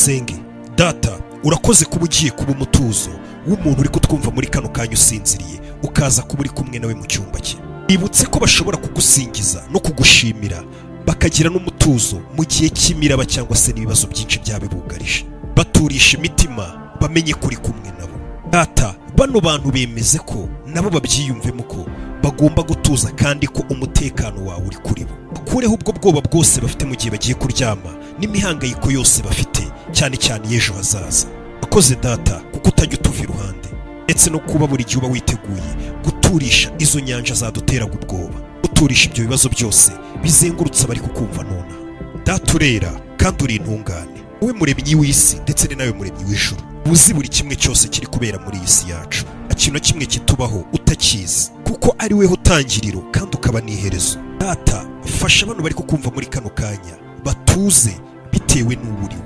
Dusenge. Data, urakoze kuba ugiye kuba umutuzo w'umuntu uri kutwumva muri kano kanya usinziriye, ukaza kuba uri kumwe nawe mu cyumba cye. Bibutse ko bashobora kugusingiza no kugushimira, bakagira n'umutuzo mu gihe cy'imiraba cyangwa se n'ibibazo byinshi byabibugarije. Baturisha imitima, bamenye ko uri kumwe nabo. Data, bano bantu bemeze ko nabo babyiyumvemo ko bagomba gutuza kandi ko umutekano wawe uri kuri bo. Bakureho ubwo bwoba bwose bafite mu gihe bagiye kuryama n'imihangayiko yose bafite, cyane cyane y'ejo hazaza. Wakoze Data, kuko utajya utuva iruhande, ndetse no kuba buri gihe uba witeguye guturisha izo nyanja zaduteraga ubwoba, guturisha ibyo bibazo byose bizengurutse abari kukumva nonaha. Data, urera kandi uri intungane, wowe muremyi w'isi ndetse ni nawe muremyi w'ijuru, uzi buri kimwe cyose kiri kubera muri iyi si yacu. Nta kintu na kimwe kitubaho utakizi, kuko ari weho utangiriro kandi ukaba n'iherezo. Data, fasha bano bari kukumva muri kano kanya batuze bitewe n'uwo uri we.